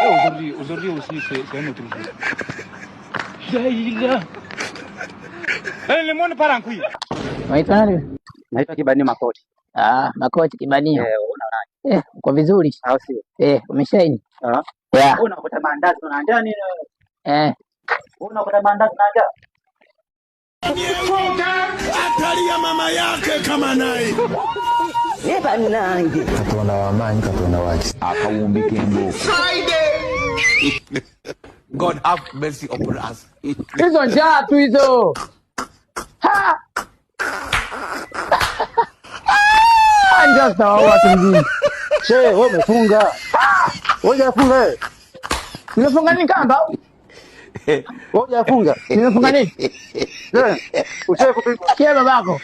Aujourd'hui, aujourd'hui aussi, c'est un autre jour. La. Eh, le monde part en couille. Unaitwa nani? Naitwa Kibanio Makoti. Ah, Makoti Kibanio. Eh, unaonaje? Eh, uko vizuri? Au sio? Eh, umeshaini? Ah. Yeah. Wewe unakuta maandazi unaandaa nini wewe? Eh, Wewe unakuta maandazi unaandaa? Atalia mama yake kama naye. Katonda w'amaanyi, Katonda wa kisa. Akawumbi k'embooko. God have mercy upon us. Hizo njaa tu hizo. Ha! Ah, njaa zitawaua watu mjini. She, wewe umefunga. Wewe hujafunga wewe. Nimefunga nini kamba? Wewe hujafunga. Nimefunga nini? Eh, ushawahi kupigwa. Kia babako.